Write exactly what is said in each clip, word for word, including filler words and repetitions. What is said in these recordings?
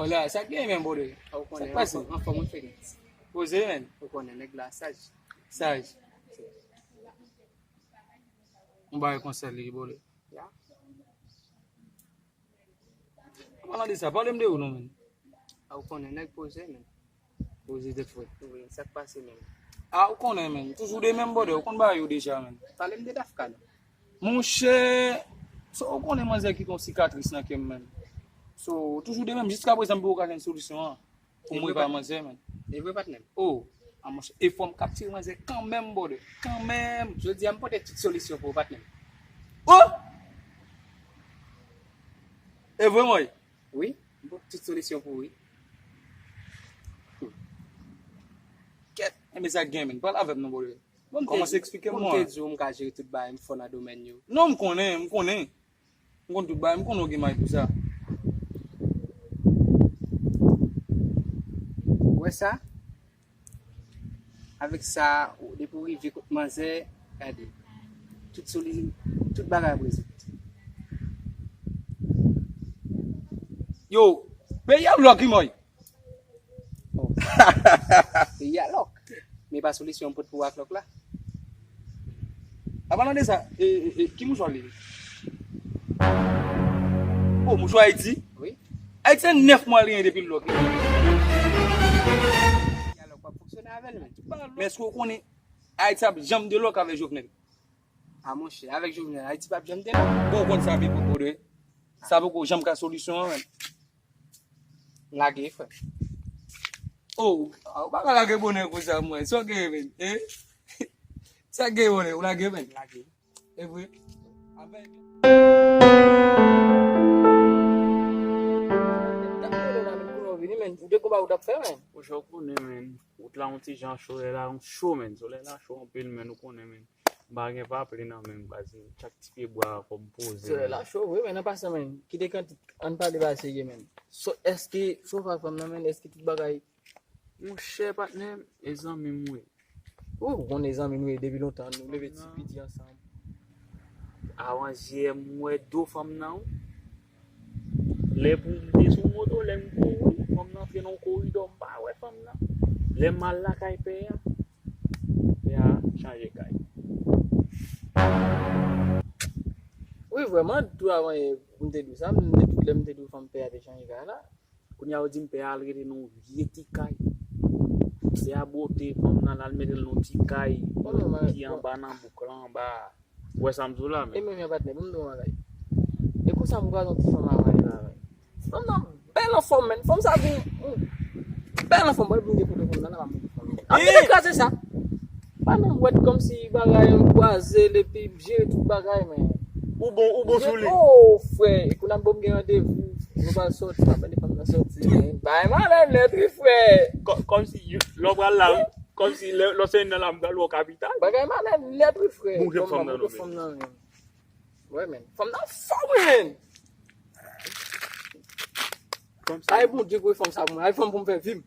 La, sa k gen menm, bode? Sa k pase? Anfòm, anfòm, wi, Felix. Poze, menn. Ou konnen, nèg la saj. Saj. Yon bagay konsa li, bode. Ya. An palan de sa, pale m de ou non, menn. A, ou konnen, nèg poze, menn. Poze tèt fre. Wi, sa k pase, menn? A, ou konnen, menn. Toujou de menm, bode. Ou konn bagay yo deja, menn. Pale m de Dafka, non. Monchè, so, ou konnen manzè kite yon sikatris nan kè m, menn. So, toujou de menm, jiska prezan m poko ka jwenn solisyon an pou m repare manzè, menn. E vre, patnè m? Oh, a monchè, e fò m kaptire manzè kanmenm, bode, kanmenm. Jodi a, m pote tout solisyon pou ou, patnè m. Oh! E vre, mwen? Wi, m pote tout solisyon pou ou, wi. Kèt, enben sa k gen, menn. Pale avè m non, bode. Kòmanse eksplike m, mwen. Bon, m te di w m ka jere tout bagay, m fò nan domèn yo. Non, m konnen, m konnen. M konn tout bagay, m konnen w gen may pou sa. Ou wè sa? Avèk sa, ou, depi w rive kot manzè, gade. Tout soli, tout bagay ap rezoud. Yo, peyi a lòk, wi, mwen. Oh. Peyi a lòk. Men pa solisyon m pot pou w ak lòk la. An palan de sa, e, e, e, ki mouchwa li ye? Oh, mouchwa Ayiti? Wi. Ayiti se nèf mwa li gen depi l lòk. Peyi a lòk, w ap fonksyone avè l menm. Men èske w konnen Ayiti ap janm de lòk avèk Jovenel? A monchè, avèk Jovenel, Ayiti p ap janm de lòk. Bon, w konn sa, pi poko de. Sa poko janm ka solisyon an, menn. Lage, frè. Oh, ou pa ka lage bonè konsa, mwen. Sa w gen, menn? Eh? Sa gen, bonè? Ou lage, menn? Lage. E vre? Avè. Ou te konba ou t ap fè, menn. Ou konnen, menn. Wout la yon ti jan cho, lè la yon cho, menn. Solèy la cho anpil, menn, ou konnen, menn. M pa gen pa plen nan men m, baz, chak ti pye bwa fò m poze. Solèy la cho vre, men an pasan, men, kite kantik, ann pale bagay serye, men. So, èske, so far fanm nan, men, èske tout bagay? Monchè, patnè m, e zanmi m wi. Ou konnen zanmi nou ye depi lontan, nou leve ti piti ansanm. Avan yè m wè do fanm nan, wi. Lè pou m te sou moto, lè m kouri, fanm nan antre nan yon koridò, m pa wè fanm nan. Lè m al lakay pè a, pè a chanje kay. Wi, vrèman, tou avan yè, m te di w sa, m te di w, lè m te di w fanm pè a te chanje kay la. Kounye a, yo di m pè a al rete nan yon vye ti kay. Pè a bwote fanm nan, l al mete l nan yon ti kay, yon ti anba nan bouk la, anba. Ou wè sa m di w la, men. E men, men, patnè, ban m di w yon bagay. E konsa m kwaze yon ti fanm avanyè la, men. Fanm nan bèl anfòm, men. Fanm sa vin, hmm, bèl anfòm, mwen vin gen foto fanm nan, la, pa montre fanm nan. An, kite kraze sa. Pa nan wèt kòmsi bagay, m kwaze l epi m jere tout bagay, men. Ou bon, ou bon sou li. Oh, frè, e kounye a m bon, m gen randevou, nou pral sòti, m ap mande fanm nan sòti, men. Bagay malè nèt, wi, frè. Kò-, kòmsi, lè w pral la, wi. Kòmsi lè, lòt semèn nan la, m pral wè w kapital. Bagay malè nèt, wi, frè. Bon, jwenn fanm nan, non, men. Wè, men. Fanm nan fò, men. Fanm sa. Ay, Bondye, kwe fanm sa pou mwen. Ay, fanm pou m fè vi m.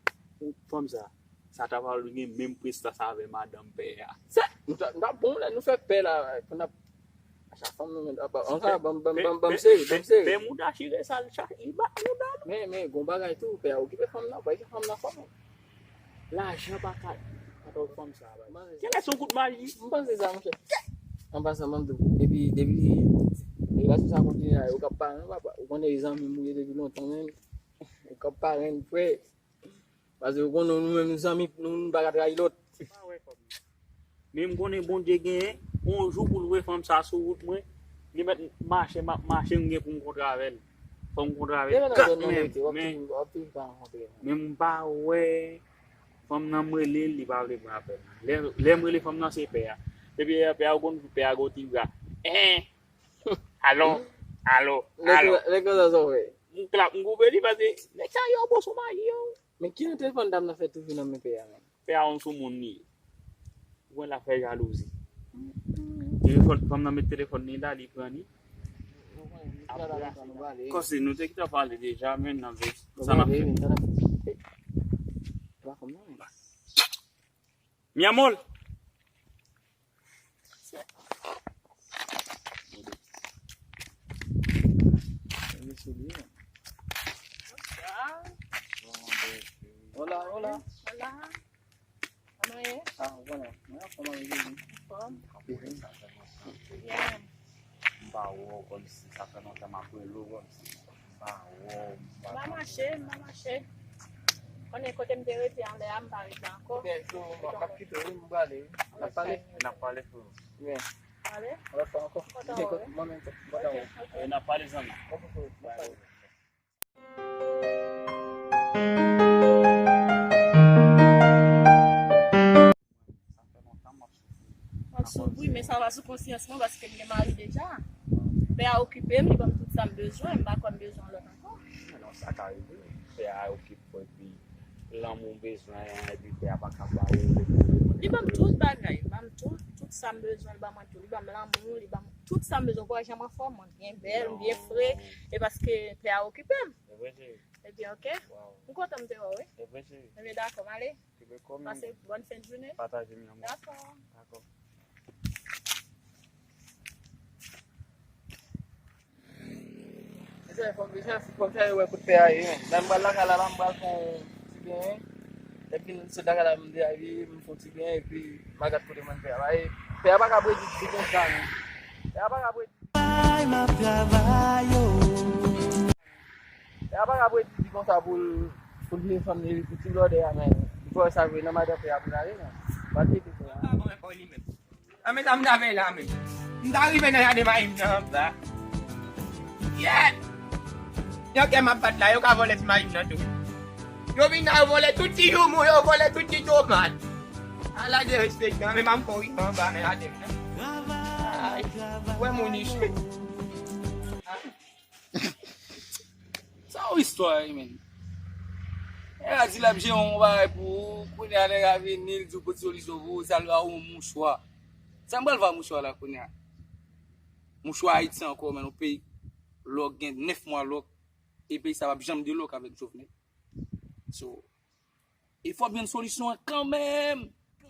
Fanm sa. Sa ta pral gen menm prestans avè madanm pè a. Se, m ta, m ta bon lè nou fè pè la, pou n ap Sa fanm nan, men, ap, ap, anka, ban m, ban m, ban m, ban m seri, ban m seri. Pè mouda chire sa, l chache, li bat mouda l. Men, men, gon bagay tou, pè a okipe fanm nan, pa kite fanm nan fanm. Lajan pa ka, pa ka fanm sa, bay. Kèlè se yon kout maji? M panse sa, monchè. An pasan, ban m di w, depi, depi, depi sa kontinye la, yo k ap parenn, papa. Ou konnen e zanmi m ou ye depi lontan, men. Yo k ap parenn, frè. Paske ou konnen nou menm nou zanmi, nou, nou pa ka trayi lòt. Men m konnen Bondye genyen, yon jou pou l voye fanm sa sou wout mwen, li mèt mache, m ap mache, m gen pou m kontre avè l. Fò m kontre avè l kat menm. Men, men m pa wè fanm nan, m rele l, li pa vle pran apèl. Lè, lè m rele fanm nan, se pè a. Depi pè a, ou konn pè a gon ti bra. En! Alo, alo, alo. Nèg la, nèg la sa fè. M klap, m koupe li paske nèg sa yo bon sou mayi yo. Men kilè telefòn dam nan fè toujou nan men pè a, menm? Pè a yon soumoun li ye. Ou wè l ap fè jalouzi. Telefòn, fanm nan met telefòn li la, li pran li. Kòmsi nou te gentan pale deja, men nan vle sa n ap fè. Mi amor. Hola. Hola. Kòman ye? Ah, mwen anfòm, mwen anfòm. Anfòm? Yeah. M pa wè w kòmsi sa fè lontan m ap rele w kòmsi. M pa wè w, m pa... M pa mache, m pa mache. Konnen kote m te rete anlè a, m pa rete ankò. Ebyen, m ap kite w wi, m prale wi. N ap pale? N ap pale frè. Yeah. Pale? Lòt fwa ankò. Kontan wè w. Mwen menm tou, m kontan wè w. Ok, ok. N ap pale zanmi. Ok, ok. Bye. M ap soufri, men sa pa sou konsyans mwen paske m gen mari deja. Pè a okipe m, li ban m tout sa m bezwen, m pa kwè m bezwen lòt ankò. Men non, sa ka rive. Pè a okipe w epi lanmou w bezwen an, epi pè a pa ka ba ou. Li ban m tout bagay, li ban m tout, tout sa m bezwen, li ban mwen tout. Li ban m lanmou, li ban m tout sa m bezwen. Ou pa janm anfòm, mwen byen bèl, m byen fre, e paske pè a okipe m. Se vre, cheri. Ebyen, ok. Wow. M kontan m te wè w, wi. Se vre, cheri. Ebyen, dakò, m ale. Kenbe kò, men. Pase bòn fen de jounen. Pataje, mi amou. Dakò. Dakò. Mezanmi, fò m, mezanmi, fò m chache wè kote pè a ye, men. Lè m pral lakay la, la, m pral fè yon ti benyen. Epi, m sot lakay la, m deyabiye, m fè yon ti benyen, epi m al gad kote mwen pè a. Ba, e, pè a pa ka predi di konsa, men. Pè a pa ka predi. Ay, m ap travay, oh. E a pa ka predi di konsa pou l, pou l vin fanm li, li ti blòdè a, men. Li fè sa vre nan madan pè a pou l ale, men. Pa t rete konsa. A, men sa m ta fè la, men. M ta rive nan jaden mayi m nan anba. Yèt! Yo kè m ap bat la, yo ka vòlè ti mayi m nan tou. Yo vin la, yo vòlè tout ti joumou, yo vòlè tout ti tomat. Ala derespektan, men m ap fè yon rive anba nan jaden m nan. Ay, wè moun isit. Sa yon istwa wi, men. Nèg la di l ap jere yon bagay pou ou, kounye a nèg la vini, li di w pote solisyon pou ou, sa l ba ou yon mouchwa. Sa m pral fè ak mouchwa la kounye a? Mouchwa Ayiti ankò, men, yon peyi lòk gen nèf mwa lòk, e peyi sa p ap janm de lòk avèk Jovenel. So, e fò w jwenn solisyon an kanmenm.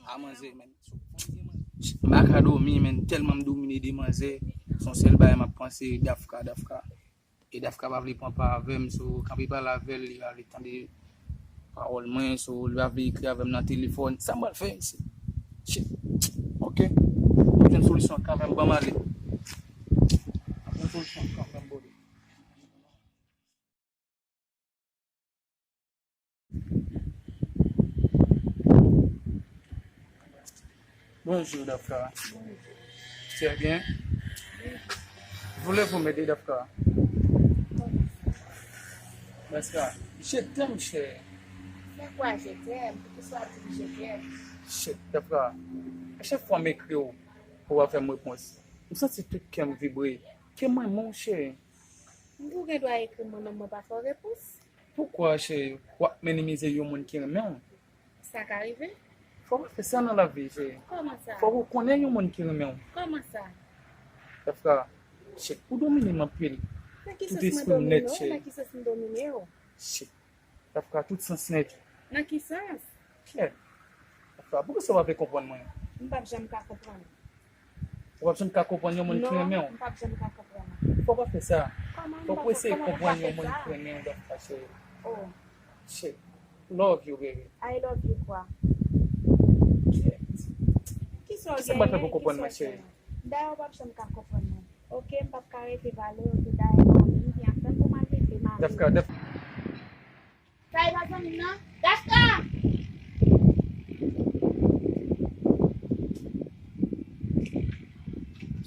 A manzè, men. M pa ka dòmi, men. Tèlman m domine de manzè. Se yon sèl bagay m ap panse, Dafka, Dafka. E Dafka pa vle pran pa avè m, so, kanpe pale avè l, li pa vle tande pawòl mwen, so, li pa vle ekri avè m nan telefòn. Sa m pral fè, se, shit. Ok. M ap jwenn solisyon kanmenm, ban m ale. M ap jwenn solisyon kanmenm, brother. Bonjour, Dafka. Très bien. Voulez-vous m'aider, Dafka? Dafka, je t'aime, chérie. C'est quoi, je t'aime? Pourquoi tu dis je t'aime? Shit, Dafka. A chak fwa m ekri w, ou pa fè m repons. M santi tout kè m vibre. Ke mwen, mon chéri. Ou gen dwa ekri m, mwen menm mwen pa fè w repons. Poukwa, cheri, w ap minimize yon moun ki renmen w? Sa ka rive. Fò w pa fè sa nan lavi, cheri. Kòman sa? Fò w konnen yon moun ki renmen w. Kòman sa? Dafka, cheri, ou domine m anpil. Nan ki sans mwen domine w? Nan ki sans m domine w? Cheri, Dafka, tout sans nèt. Nan ki sans? Kè. Dafka, poukisa w pa vle konprann mwen? M p ap janm ka konprann ou. Ou p ap janm ka konprann yon moun ki renmen w? Non, m p ap janm ka konprann ou. Fò w pa fè sa. Kòman m p ap, kòman m p ap fè sa? Fò w eseye konprann yon moun ki renmen w, Dafka, cheri. Oh. Shit. Love you, baby. I love you kwa? Kèt. Kisa w genyen? Kisa m pral fè pou konprann mwen, cheri? Dayè, w p ap janm ka konprann mwen. Ok, m p ap ka rete pale w tou, dayè, m ap vin, vin, aprann pou m al rete, m ale. Dafka, Daf- Sa e pa zanmi m nan? Dafka!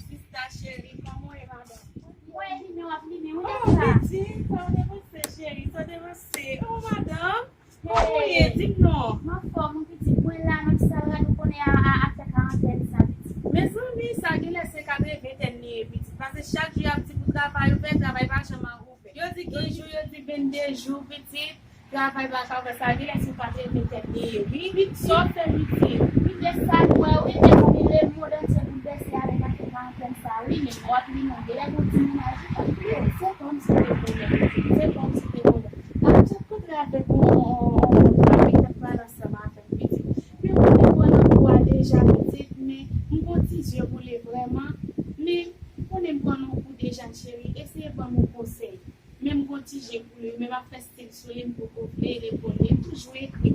Sista cheri, kòman w ye, madanm? Mwen limen, w ap limen, wi, Dafka. Oh, pitit, sa w te panse, cheri, sa w te panse? Oh, madanm, kòman w ye? Di m non. M anfòm, wi, pitit, mwen la, m ap sal rad, ou konnen a, a, afè karantèn sa, pitit. Mezanmi, sa genlè se kat reventèn li ye, pitit. Paske chak jou y ap di pou travay ouvè, travay pa janm ouvè. Yo di kenz jou, yo di vennde jou, pitit. Travay pa ka fè sa, genlè si w pa te renmen tèt li ye, wi. Sa w fè, pitit? Wi, men sa nou wè, wi, men wi, lemonn antye boulvèse avèk afè karantèn sa, wi, men w ap li non, genlè gon ti mennaj ou pa fè. Se kòmsi te volè, pitit, se kòmsi te volè. Ak tout kontrè avèk on, on, on, on, on, wi, t ap pale ansanm avèk pitit. Men ou konnen m pran nan kou a deja, pitit, men m gon ti je pou li vrèman, men ou konnen m pran nan kou deja, cheri, eseye ban m yon konsèy. Men m gon ti je pou li, men m ap fè stil sou li, m poko vle reponn li. M toujou ekri.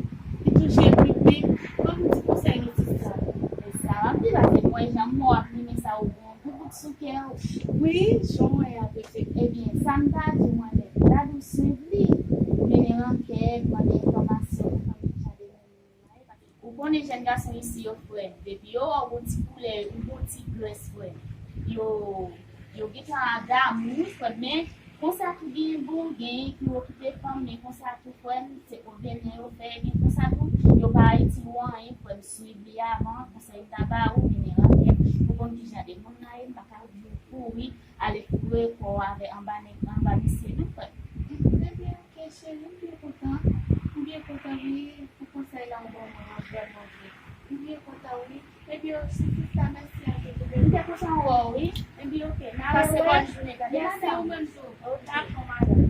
toujou epi pi. Ban m ti konsèy nou ti sa. E sa w ap di la, se mwen jan m wè w ap limen sa ou gon gougout sou kè w. Wi, jan w wè a, bebe. Ebyen, sa m ta di w, mwen, Dadou swiv li, mennen ankèt, mande enfòmasyon, fanmi ki chante. Ou konnen jèn gason isi yo frèt. Depi yo wè w gon ti koulè, ou gon ti grès frèt, yo, yo gentan a damou frèt. Men konsa tou genyen bon, genyen ki okipe fanm, men konsa tou frèt, se konbyen yo fè, epi konsa tou, yo pa itil ou anyen frèt. Swiv li avan, konsèy m ta ba ou, mennen ankèt, ou konn kijan de moun nan ye, m pa ka di w kouri, ale foure kò w avè anba nèg, anba misye, non frèt. Ebyen, Ok, cheri, m byen kontan. M byen kontan, wi, pou konsèy la ou ban mwen an, vrèman vre. M byen kontan, wi. Ebyen, sou tout sa, mèsi anpil, bebe. M te kontan wè w, wi. Ebyen, ok. N a rewè. Pase bòn jounen, gade. Mèsi, ou menm tou. Ok. Dakò, madanm.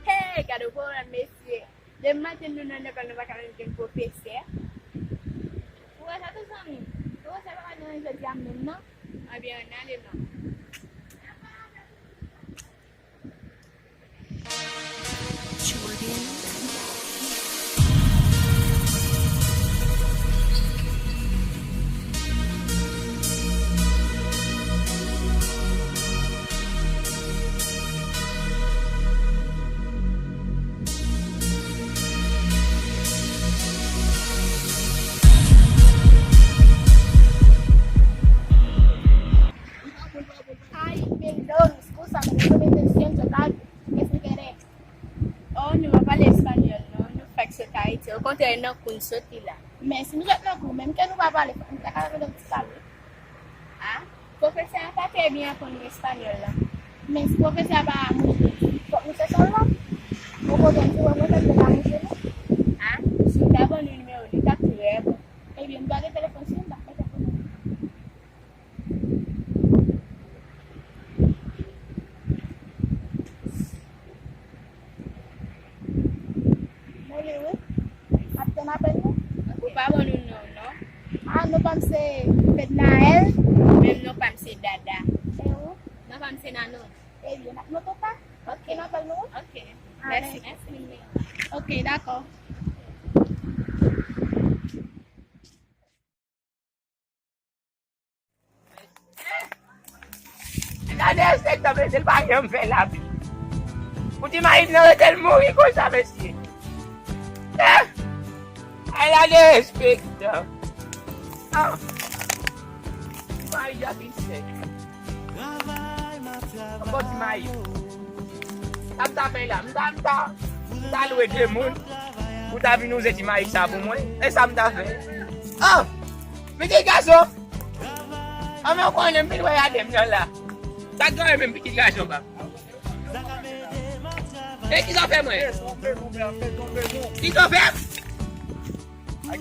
Hey, gade yon pwoblèm, mesye. Demen maten nou nan lekòl, nou pa ka menm jwenn pwofesè. Ou wè sa tou, zanmi? Pwofesè pa ka jwenn jodi a menm, non? Ebyen, ann ale, non? Ay, men Loris, konsa, men nou mete syen sou la vi. Esplike nèg. Oh, nou pa pale espanyòl, non. Nou fèk sot Ayiti. Okontrè, nan kou n soti la. Men si nou sot nan kou, menm ke nou pa pale, nou ta ka rele ti pale. Ah, pwofesè a pa trè byen aprann nou espanyòl la. Men si pwofesè a pa moute, fòk nou chèche yon lòt. Ou konprann, si pwofesè a pa moute nou. Ah, si w ta ban nou nimewo li, t ap trè bon. Ebyen, m pa gen telefòn sou m, m pa fè telefòn. Mwen li wi. M ap tann apèl nou. Ou pa ban nou non, non? Ah, non pa m se Fednaelle. Menm non pa m se Dada. E ou? Non pa m se Nanon. Ebyen, n ap note sa. Ok. N apèl nou. Ok. Ah, mèsi, mèsi. Ok, dakò. Gade enspektè, mesye, l pa janm fè labi. Pou ti Mayib nan rete l mouri konsa, mesye. Eh! Ay, la derespektan. Ah! Ti Mayib ap vin sèk. Ankò ti Mayib. Sa m ta fè la? M ta, m ta, m ta lwe de moun pou ta vin wouze ti Mayib sa pou mwen. E sa m ta fè? Ah! Pitit gason! Anmè, ou konnen m vin wè Yaden m nan la. Sa k gen menm pitit gason pa m? E kisa w fè mwen? Kisa w fè m? E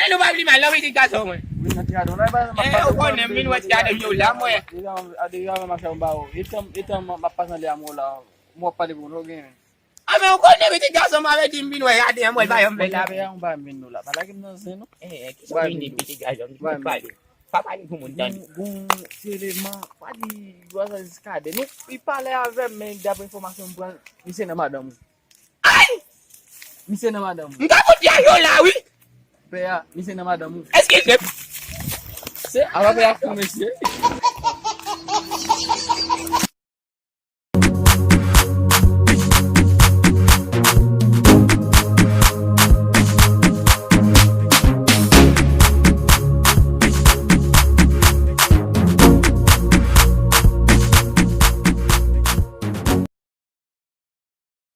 nou pa vle mal non pitit gason mwen. E ou konnen m vin wè ti Yaden m yo la mwen. Deja, deja, mwen mache yon ba ou. Etan, etan m ap pase anlè a mwen la. Mwen ap pale pou nou gen. Ah, men ou konnen pitit gason m avè di m vin wè Yaden an mwen, l pa janm fè la. Mwen pa yon ba m vin nou la. Pa lage m nan zen nou. Eh, kisa w vin di pitit gason m? Di m pale. Pa pale pou moun tande. Gon, gon ti eleman, pa di, yo sa jiska de. Nou, li pale avè m, men daprè enfòmasyon m pran, misye nan madanm ou. Ay! Misye nan madanm ou. M ka fout ya yo la, wi. Pè a, misye nan madanm ou. Eskize m. Se, apa pè a fou, mesye.